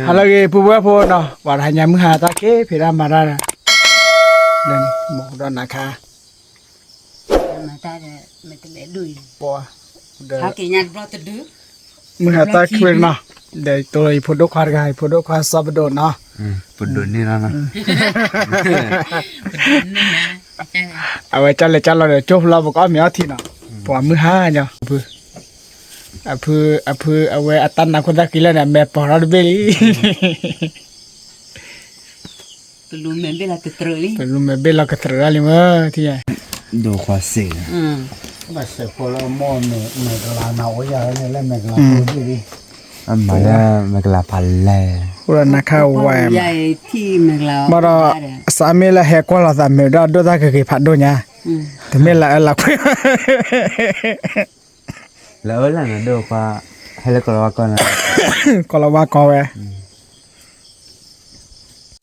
ဟါလၢအဂ့ၤ ပုၢ်ဝဲၢ်ဖိနီၤ, ပှၤတဟါညါမုၢ်ဟါတၢ်က့ၤဖံးတၢ်မၤတၢ်ဒီး မ့ၢ်ဒီးနၤခါ ပှၤ မုၢ်ဟါတၢ်က့ၤနီၤ, ဒီးတိၢ်ယဖိဒိၣ်ခွါတဂၤ ယဖိဒိၣ်ခွါစီၤပဒိၣ်နီၤ, ပဒိၣ်န့ၣ်လီၤနီၤ, အဝဲကၢ်လဲၤကၢ်လီၤဒီး ကၠိဖျီပကအီၣ်မ့ၤအီထံနီၤ, ပှၤမုၢ်ဟါညီ အဖု အဖု အဝဲအတၢ်နါခိၣ်သၣ်ဃံလၢာ်န့ၣ် အမဲာ်ပီၤထီၣ်တဘ့ၣ်လံ, တလူမဲာ်ဘ့ၣ်လီၤကတြၢးလံမ့ၢ် ထံၣ်ညါ, ဒိၣ်ခွါစ့ၢ်, ဘၣ်စဲးဖိလၢမိၢ်မဲာ်ကလၤနၤအိၣ်ယၤလၢမဲာ်ကလၤဖိဒ်လံ, အမၤလၢမဲာ်ကလၤဖးလဲၢ်, အိၣ်ဒီးနၤခါဝဲ, ဘၣ်ဒီး အစးမ့ၢ်လၢဟဲကွၢ်လီၤသးမဲာ်ဒီးဒိၣ်တၢ်ဂ့ၤဂ့ၤဖးဒိၣ်ညါ, တမ့ၢ်လၢအလၤခွဲ လၢအၢလၢနဒိၣ်ခွါ, ဟဲလၢကီၢ်လီၤဝါကီၢ်န့ၣ်, ကီၢ်လီၤဝါကီၢ်ဝဲ,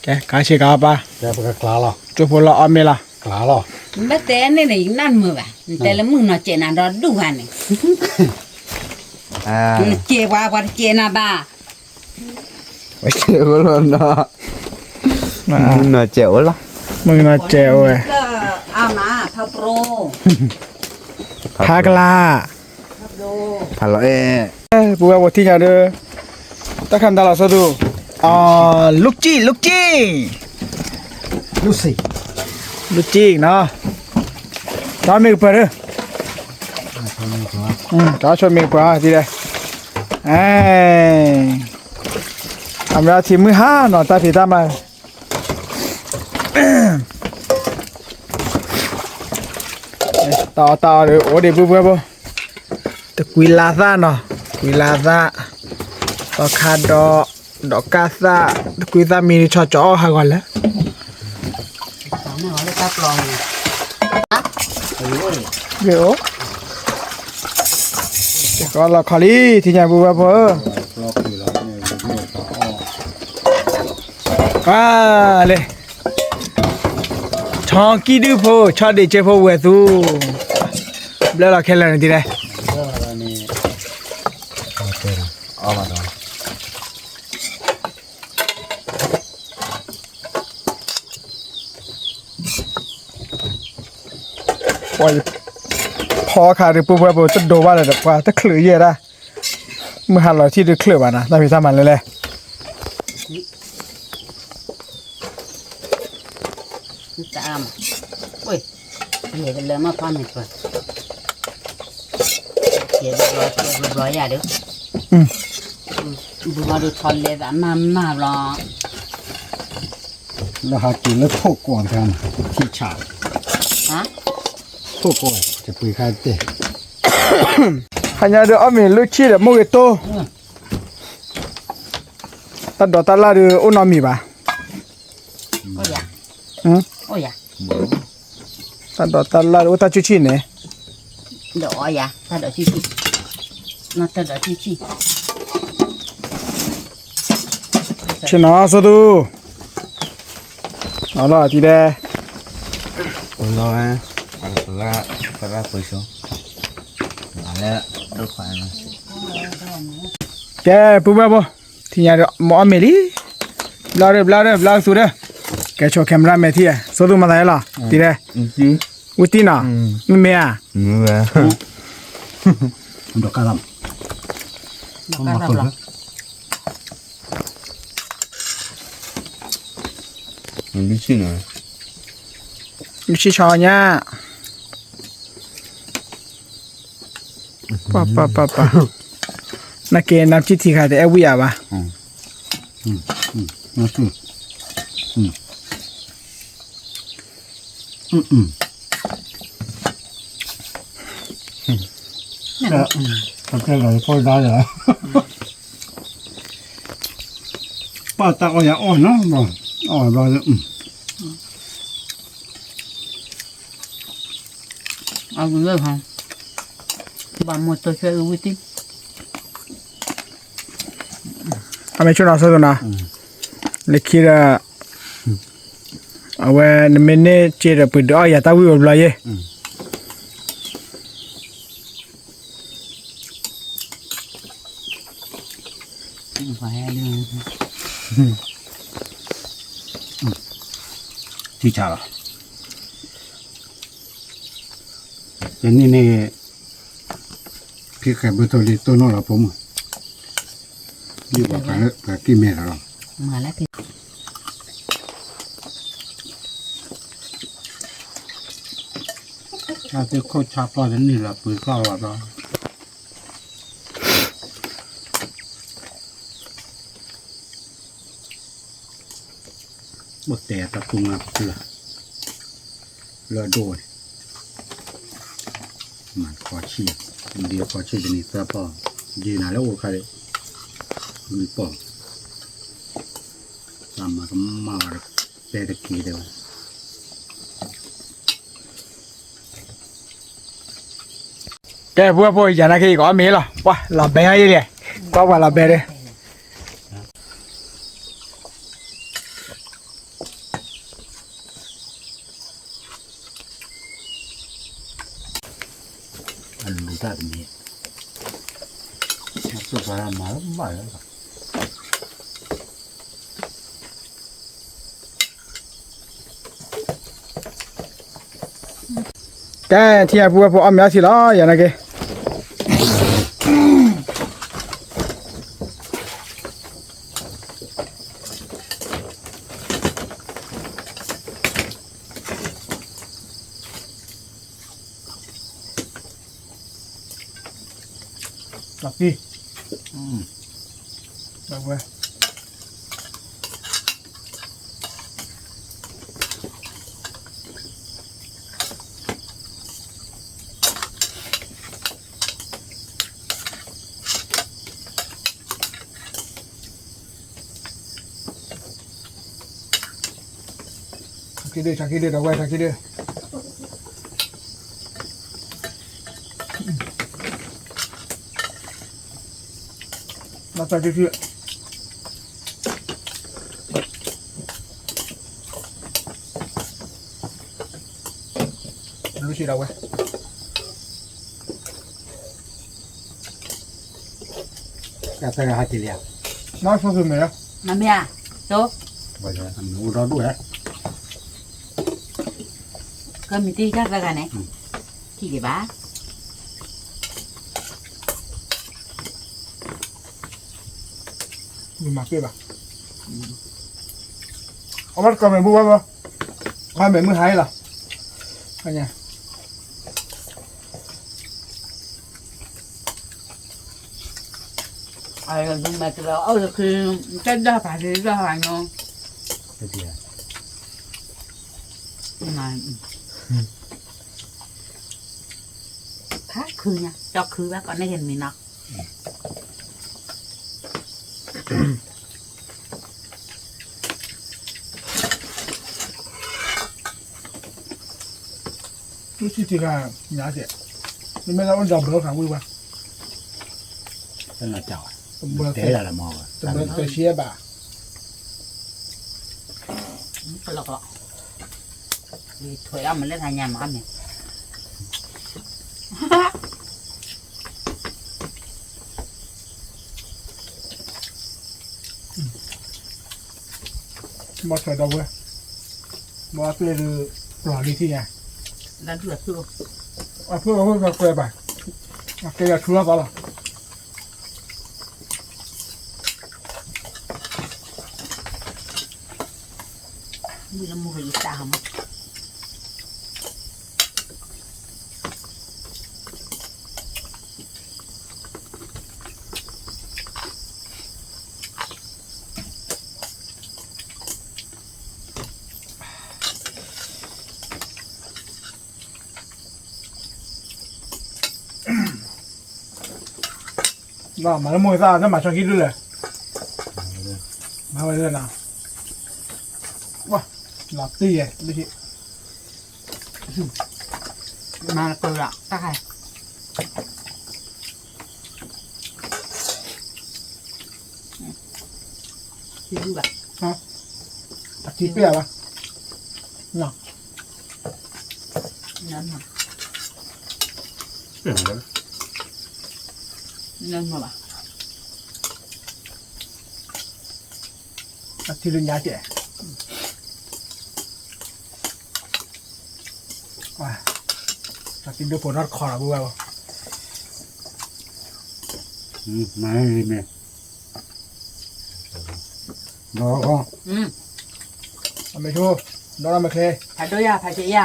ကဲ ကါဆ့ကါပၢ်, ကၠိဖိလီၤအီၣ်မ့ၤလီၤ, ဘၣ်တဲန့ၣ်န့ၣ် ယနၢ်မုာ်ဘၣ်, နတဲလၢမုၣ်ကနီၤစဲးနၤဒီးဒူၣ်ဂၤန့ၣ်, နစဲးပှၤ ပှၤတစဲးနၤဘၣ်, စဲးအိၣ်လီၤနီၤ, မုၣ်ကနီၤစဲးအိၣ်လီၤ, မုၣ်ကနီၤစဲးအိၣ်ဝဲ, ဖးကလၤ ဖးလီၤအဲၣ်, ပုၢ်ဝဲၢ်ဖိထံၣ်ညါဒီး တၢ်ခါမတၤလီၤစိသူ, လူကံၣ် လူကံၣ်, လူကံၣ်နီၤ, တၢ်မ့ၢ်ကပၢၤဒီး, တၢ်ဆိမ့ၢ်ကပၢၤဒ်လဲၣ်, အမ့ၢ်ထံမုၢ်ဟါနီၤ တၢ်ဖံးတၢ်မၤ တၢ်အီၣ်တၢ်အီဒီး အိၣ်ဒံးပုၢ်ဝဲၢ်ဖိ, တကွံလါသၣ်နီၤ, ကွံလါသၣ်, သီခါဒီး, ဒီးကၣ်သၣ်, တကွံသၣ်မံၤဒုးဆီကၠီအီၣ်ဟးဂီၤလၢ ဂ့ၤအိၣ်, ကလီၤခီလံ ထံၣ်ညါပုၢ်ဝဲၢ်ဖိဧၢ, ပှၤလဲၣ်, ဆီကံၢ်ဒုၣ်ဖိ ဆီဒံးကၠ့ဖိဝဲၢ်သူ, ဘျၢလီၤခဲလၢာ်န့ၣ်ဒ်လဲၣ် ဖီခါဒုးပုၢ်ဝဲၢ်ဖိတဒိးဘၣ်လၢၤဒီး ပှၤတချုးယဲၢ်ဒၣ်, မုၢ်ဟါလီၤထံၣ်ဒုးချုးဘၣ်နၤ တၢ်ဖံးတၢ်မၤလဲၣ်လဲၣ် တအါမး, ဝ့ၢ်, ယဲၢ်ကလၢမ့ၢ်ဖးမ့ၢ်ပၢၢ်, ယဲၢ်ဘျီယၤဒီး, ဘုမီဒုးထီၣ်လဲသးမၤမၤဘျီ, လၢဟးက့ၤလၢခိၣ်ကွီၢ်တခါန့ၣ်, ထံဆး, ခိၣ်ကွီၢ်, တပှ့ၤခါတဲ, ဟါညါဒီးအီၣ်မ့ၤလွံၢ်ဆံဒီးမိၢ်ဂ့ၤတိၢ်, တၢ်ဒိးတၢ်လၢ်ဒီးအိၣ်နီတမံၤဘၣ်, တၢ်ဒိးတၢ်လၢ်ဒီးအိၣ်တၢ်ဆူၣ်ဆံၣ်န့ၣ်, ဒီးအီယၤ, တၢ်ဒိးဆူၣ်ဆံၣ်, တၢ်ဒိးဆူၣ်ဆံၣ်, ဆ့ၣ်နီၤစိသူ, အလီၤတံၢ်ဒဲး, လီၤဝဲ, သရၣ်ပၢၤဆိ, လၢဒိၣ်ခွါ, ကဲ ပုၢ်ဝဲၢ်ဖိ, ထံၣ်ညါဒီး မ့ၢ်အီၣ်မ့ၤလံ, ဘျါဒီး ဘျါဒီး ဘျါသူဒီး, ကဲဆိ camera man ထံၣ်ဧါ, စိသူမၤသးဟဲလီၤ, တံၢ်ဒဲး, ဝံတံၢ်နီၤ, မ့ၢ်မ့ၢ်ဧါ, ဒီးကၢ်လီၤ, လွံၢ်ဆံၣ်နီၤ, လွံၢ်ဆံၣ်ဆီညါ ပၢ်ပၢ်ပၢ်ပၢ်, နက့ၤနၤပထံၣ်ထံခါတအဲၣ်ဝံၣ်ယၤဘၣ်, ပၢ်တၢ်အီၣ်ယၤအီၣ်နီၤ, အီၣ်ဘျီ, အဝံၤလၢဟါ, ဘၣ်မိၢ်တိစၢၤအဝံၤတံၢ်, အမ့ၢ်ဆိနီၤစိသူနီၤ, လၢခံဒီး, အဝဲ နမ့ၢ်န့ၢ်စ့ဒီးပှ့ၤဒုးအီၣ်ယၤတၢ်ဝံၣ်ဝဲဘျီယဲၢ်. ထံဆးလီၤ. ယန့ၢ်န့ၣ် ဖံဃဲၤဘုထိၣ်လံတိၢ်နီၣ်လီၤဖိမုၣ်, ယဘၣ်ပှၤကံၢ်မဲာ်လီၤလီၤ. တၢ်သ့ၣ်ခိၣ်ဆါပျီၢ်တန့ၢ်လၢပှ့ၤကျီၢ်လီၤဒီး အိၣ်တဲတၢ်ကူငါဖျၢၣ် လၢအဒိၣ်န့ၣ် မၤတခီဆံၣ်, ဒ်တခီဆံၣ်တနံၤသၢပီၢ်, ယံာ်နၤလၢအိၣ်ခါဒီး လွံၢ်ပီၢ်, တၢ်မၤကမၣ်ဝဲဒီး တဲတက့ၤတဲဝဲ ကဲ ဖုဝဲၢ်ဖိ ယၤနာ်က့ၤ ယကအီၣ်မ့ၤလီၤ, ပှၤလီၤဘဲအံၤဒဲး, ကွၢ်ပှၤလီၤဘဲဒဲး, အလူၤတၢ်တမံၤ, အစိၣ်ပှၤမၤလၢဘၣ်လၢ ကဲ ထံၣ်အဖုဝဲၢ်ဖိအီၣ်မ့ၤအီထံလီၤ ယၤနာ်က့ၤ တၢ်ပံၤ, ဝဲ ထးခံဒု ထးခံဒု ဒီးဝဲထးခံဒု ဘၣ်သးစုစု လူစံးဒီးဝဲ တၢ်သၢဂၤဟးက့ၤလံ, နီၢ်ဆိသုမဲာ်လၢ မ့ၢ်ဧါ, အိၣ်ဒီဒူၣ်ဟဲ, ကမံၤတံၢ်တၢ်သၢဂၤန့ၣ်, ထံၣ်က့ၤဘၣ်, မၤက့ၤဘၣ်, အဝဲတကိးမဲာ်ဘုဝဲဘၣ်, ခီမဲာ်မုၢ်ဟါအံၤလီၤ, ခါညါ အၢ တဒၢ်ပာ်တဒၢ်ပာ်နီၤ, ဖးခုညါ ကၠီခုဘၣ်ကီးန့ၣ်ကမံၤနီၤ မ့ၢ်စံးတဂၤ ညါကဲ, မ့မ့ၢ်လၢအိၣ်ဒီးဘၢဃာ်ဝံၤဝဲ, တနီၤကၠီ, တဲယၤလၢမၤဝဲ, တဘၢတစံးဘၣ်, ကလီကလီ, ထွဲအီၤမ့ၢ်လၢတၢ်ညါမၤအီၤန့ၣ် ဘီၣ်ထွဲဒီပုၢ်ဝဲၢ်, ဘီၣ်အကျဲဒီး ပျီၢ်လံထံၣ်ညါ, အဖုၣ်အဖုၣ်ကကွဲးဘၣ်, အကဲယၤထူလီၤသီလီၤ, ဝံၤလၢမူဂ့ၤယတၢ်ဟါမး မၤလၢမိၢ်သၣ် တၢ်မၤဆီခံဒုလဲၣ်, မၤဝဲလၢနၤ, ဝါ, လီၤတံၢ်ယဲၢ်, မၤကလီတၢ်ခါ ထံဒုဘၣ်, အထံပ့ၢ်ဘၣ်, န, နဘၣ်, ထံဒုညါကဲး, တံၤဒုဖိနီတခီလီၤ ပုၢ်ဝဲၢ်, မၤမ့ၢ်, ဒီး, အမဲာ်ဆိ, ဒီးမဲာ်ချ့, ဖးဒိၣ်ယၤ ဖးက့ယၤ,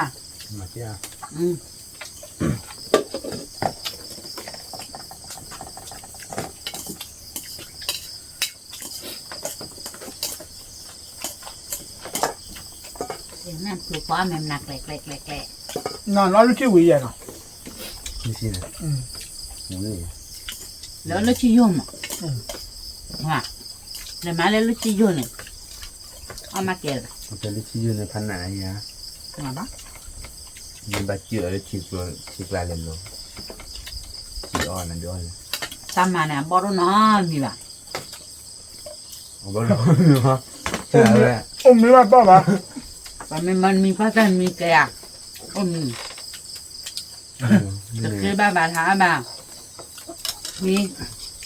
နၢ်ပၢၢ်ပှၤမဲာ်မနုၤကျဲကျဲကျဲကျဲ, နလီၤလၢထံဝံၤယဲၢ်နီၤ, လၢလၢထံယိာ်မး, လဲၤမၤလၢလၢထံယိာ်န့ၣ်, အီၣ်မးကဲလၢ, လၢထံယိာ်န့ၣ်ဖးနးယၤ, မ့ၢ်ဘၣ်စၢၢ်အီၤလၢထံကျါလဲၤလီၤ, ထံအီၣ်နဒုးအီၣ်လၢ, တၢ်မၤန့ၣ် အဘီၣ်ဒိၣ်နီတမံၤဘၣ် အိၣ်မ့ၢ်ဘၣ်ဘၣ်ဘၣ်, ပမ့ၢ်မၤမံၤပှၢ်တၢ်မံၤကဲဧါ, အိၣ်မံၤ, တဃ့ဘၣ်ဘၣ်ထါဘၣ်, မံၤ, မံၤဂဲၤထၢၣ်အီၣ်,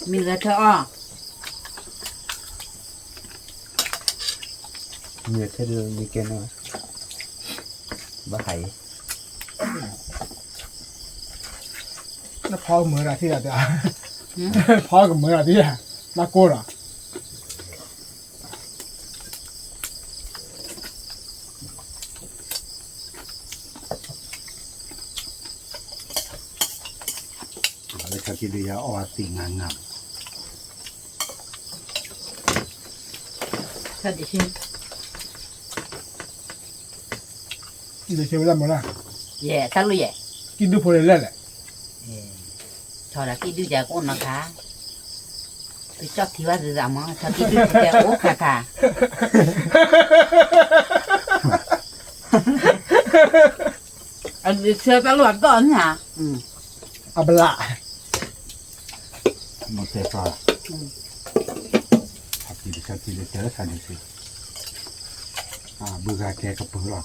မံၤဂဲၤထၢၣ်ဒုးမံၤကဲနီၤ, ဘၣ်ဟးအံၤ နဖီကမၢဒၣ်ထံၣ်, ဖီကမၢဒၣ်ထံၣ်, ဘၣ်ကိၢ်လီၤ. လၢဆီထံဒုးယၤအီၣ်ဝဲသ့ၣ်ငါငါ, ဒုးဆၢဝဲဒၣ်မ့ၢ်လၢ, ယဲၢ် တၢ်လိၣ်ယဲၢ်, ကံၣ်ဒုဖိလၢလဲၣ်လဲၣ်, ဆီဒီးကံၣ်ဒုယဲၢ်ကအိၣ်နီၤခါ, ကကၠီၣ်ထံဝဲသးမး ဆီကံၣ်ဒုဖိတဲအိၣ်ခါခါ အဒုးဆၢတၢ်လိၣ်အကီၢ်န့ၣ်ဧါ, အဘျး, မ့ၢ်တဲဖျါ, အတံၤတဆၢတံၤတဆၢဆၢန့ၣ်စ့, ဘုဂၤကဲကပၢၤလီၤ.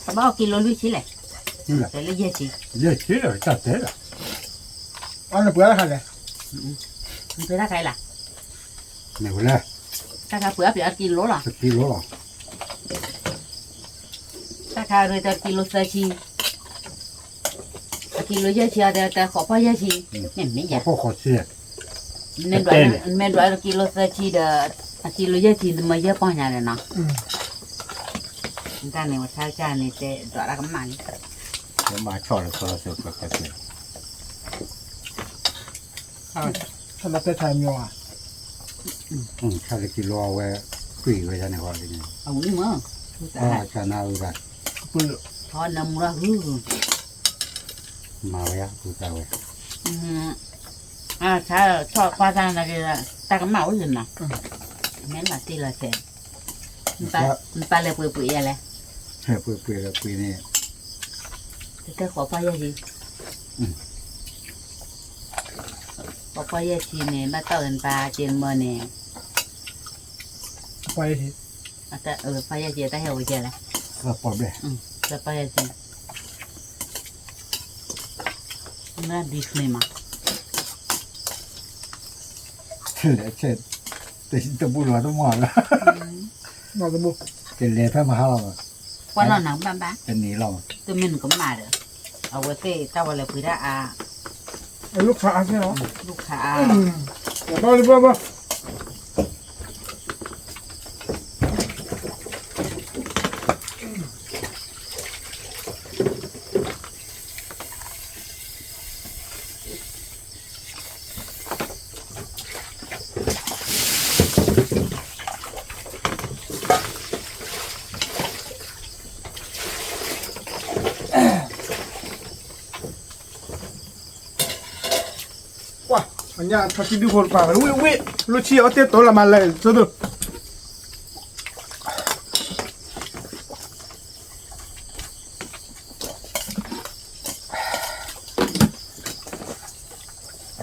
ကဘၣ်အီၣ်ကံလိလွံၢ်ဆံလဲၣ်, လၢယဲၢ်ဆံ, ယဲၢ်ဆံလီၤ တၢ်တဲလီၤ, အီၣ်နပှဲၤတၢ်ခါလဲၣ်, နပှဲၤတၢ်ခါအံၤလၢ, မ့ၢ်ဝဲလဲၣ်, တၢ်ခါပှဲၤအီၣ်ပှဲၤအီၣ်တကံလိလီၤ, တကံလိလီၤ, တၢ်ခါရ့တကံလိသၢဆံ, အကံလိယဲၢ်ဆံအီၤ တဃိးပီၢ်ယဲၢ်ဆံ, မ့ၢ်မ့ၢ်ယဲၢ်, မ့ၢ်ဒွးတကံလိသၢဆံဒီး, အကံလိယဲၢ်ဆံ တမၢယဲၢ်ပီၢ်ညါဒီးနီၤ, တၢ်န့ၣ်ဝဲဆါကၢ်န့ၣ် တဲဒွးတၢ်ကမၣ်လံ, ဘၣ်ဆီၣ်လၢဆီလီၤစဲး, ဆီလီၤတဲဆါမီၤဧါ, ဆါတကံလိအဝဲ, ကွံာ်ဝဲဒၣ်န့ၣ်ဃီလံန့ၣ်, အဝံၤမ့ၢ်, ဆါနၤဝံၤဘၣ်, ထီနၢမူရၢ်ဟု, မၤဝဲယါဃုသးဝဲ, ဆါထီၣ်ကွၢ်တၢ်နၤက့ၤ, တၢ်ကမၣ်အိၣ်ယနီၤ, မ့ၢ်လီၤတံၢ်လီၤဆဲး, နပၢ်လဲၤပှ့ၤပှ့ၤယဲလဲၣ်, ပှ့ၤပှ့ၤလၢပှ့ၤန့ၣ်, တတဲဃိးပီၢ်ယဲၢ်ဆံ, ဃိးပီၢ်ယဲၢ်ဆံန့ၣ် ဘၣ်တီၢ်ဂ့ၤနပၢ်က့ၤမၢန့ၣ်, ပီၢ်ယဲၢ်ဆံ, ပီၢ်ယဲၢ်ဆံ တၢ်ဟဲအိၣ်ယဲလဲၣ်, သၢပီၢ်ဘျဲၣ်, သၢပီၢ်ယဲၢ်ဆံ, နဒံးဃ့မး, ဆဲး, တဘူၣ်လီၤတမီၢ်လီၤ, တလဲၤဖဲမဟါလီၤ, ပှၤလီၤနၤဘၣ်ဘၣ်, တန့ၣ်လီၤ, တမ့ၢ်နကမၣ်ဒီး, အဝဲသ့ၣ်တၢ်ဝဲလဲၤပှ့ၤတၢ်အါ, လူၢ်ခးအါ, လူၢ်ခးအါ, ဘၣ်လၢဘၣ်ဘၣ် ပှၤ, အညါထီၣ်ထံဒုဖိတပၤ, ဝ့ၢ်ဝ့ၢ်, လိၢ်ဆံအီၣ်တ့ၢ်တိလီၤမးလဲၣ်, သိဒိၣ်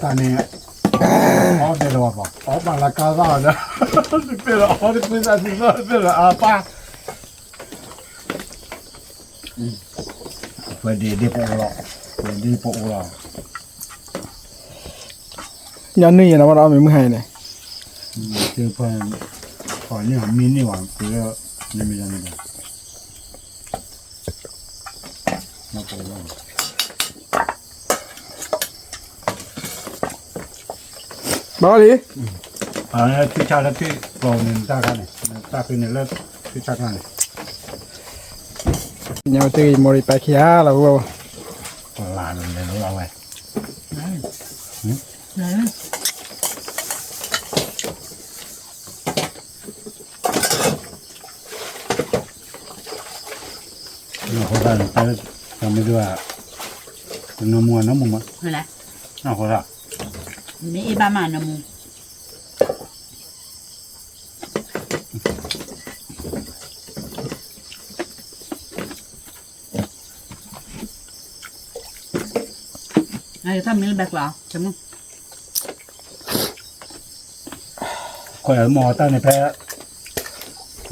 တၢ်န့ၣ်, အီၣ်တဲလီၤဘၣ်, အီၣ်ဘၣ်လၢကါသၣ်ဒီး, တပ့ၢ်လီၤအီၣ်တပ့ၢ်သၣ်သံသီတပ့ၢ်လီၤအါပၢ်, ပဒ့ဒ့ပအိၣ်လီၤ, ပဒ့ပအိၣ်လီၤ, ညနုၢ်ယဲၢ်နီၤ ဘၣ်ဒီးအီၣ်မ့ၢ်မုၢ်ဟါအံၤန့ၣ်, ကဖၢ ပှၤန့ၢ်အီၤမံန့ၢ်ဝဲ ပှၤလၢ နမ့ၢ်ယၤန့ၣ်ဒီး ဘၣ်လံ အထုဆါလၢထံကျိန့ၣ် တၢ်ခါန့ၣ် တၢ်ဖဲန့ၣ်လၢထံဆါကျါန့ၣ် ညါဝဲတဂ့ၤ မိၢ်ရံပာ်ခံဂၤလီၤ ဝဲ လၢလဲၤလီၤဝဲ နီၢ်ဃိသၣ်န့ၣ် တၢ်မ့ၢ်ဒိၣ် တနီၢ်မူအနီၢ်မူမး နီၢ်ဃိသၣ် မ့ၢ်အ့ၣ်ဘၣ်မးနီၢ်မူ အတၢ်မ့ၢ်လၢဘဲကျီ ခွဲးမီၤတၢ်န့ၣ်ဖဲ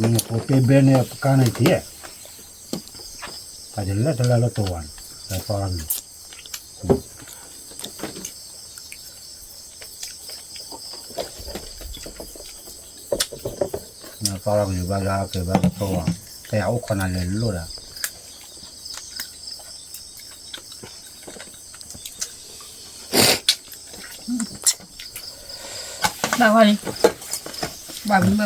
နဖိတ့ဘဲန့ၣ် ပကါန့ၣ်က့ၤ တၢ်တလဲတလဲလၢတဝၤန့ၣ် တၢ်သီလီၤက့ၤ နသီလီၤက့ၤဘၣ်ယၤက့ၤဘၣ်တဝၤ တၢ်ယၤအိၣ်ခိးနၤလဲၤလိၣ်ဒီး ဘၣ်ဝဲလံ ဘၣ်ဝဲလံ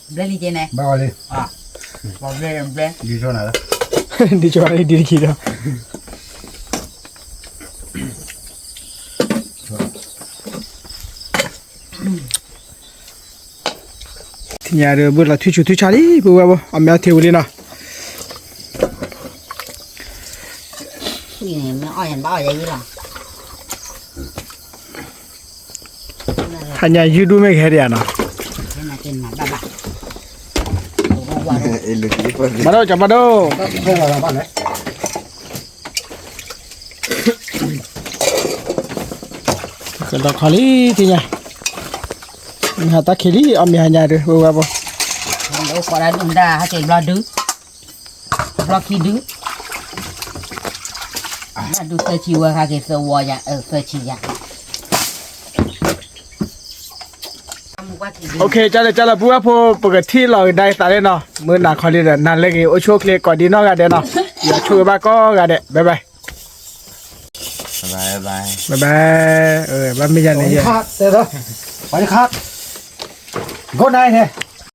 ဘျဲလံကဲန့ၣ် ဘၣ်ဝဲလံ ဘျဲလံ ဘျဲ ဒ်ဆိနၤလၢ ဒ်ဆိနၤလၢဒ်တခံဒီး ထံၣ်ညါဒီးဘုလီၤထူၣ်ဆူၣ်ထူၣ်ဆါလံ ပုၢ်ဝဲၢ်ဘိ အမ့ၢ်အီထံဝံၤလံနီၤ ဟါညါယုၢ်ဒူၣ်မ့ၢ်ကဟဲဒံးဧါနီၤ ဘၣ်ဒိၣ်ကၠီဘၣ်ဒိၣ် ကဒီးခီလံ ထံၣ်ညါ မ့ၢ်ဟးတၢ်ခံးလံ အီၣ်မ့ၢ်ဟါညါဒီး ဝဲဝဲဘိ အိၣ်ခိးဒၣ်ဒုၣ်မတၢ်ဟးက့ၤဘျီဒု ဘျီခံဒု ဒုသၢဆံဝဲဟးက့ၤသဝီယၤ အသၢဆံယၤ ကၠီလၢကၠီလၢပုၢ်ဝဲၢ်ဖိ ပကထံၣ်လီၤကဒါက့ၤသးလၢနီၤ မုၢ်နၤခီလံဒီး နၤလၢဂ့ၤ အိၣ်ဆူၣ်အိၣ်ချ့ကိးဒံနီၢ်ဂၤဒဲးနီၤ ယွၤဆိၣ်ဂ့ၤဘၣ်ကိးဂၤဒဲး bye bye bye bye ဘၣ်မ့ၢ်ယၤန့ၣ် Good night